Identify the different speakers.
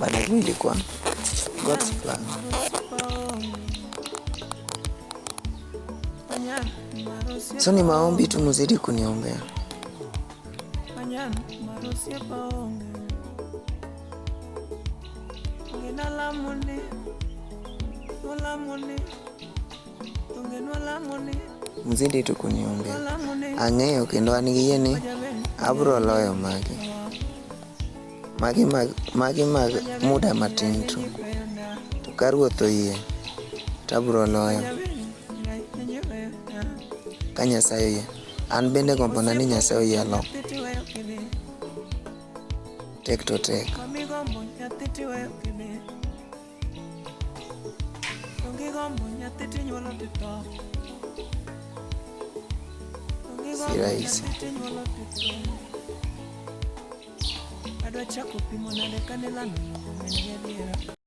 Speaker 1: But najua ilikuwa God's plan. So ni maombi tu, mzidi kuniombea. Mzidi tu kuniombea. Ang'eyo kendo an gi yie ni abro loyo magi. Magi mag muda matin tu. To ka Ruoth oyie, to abro loyo. Ka Nyasaye oyie. An bende gombona ni Nyasaye oyie alo. Tek to tek. Si rahisi.
Speaker 2: Adwa chako pimo nade kanilano min gi adiera.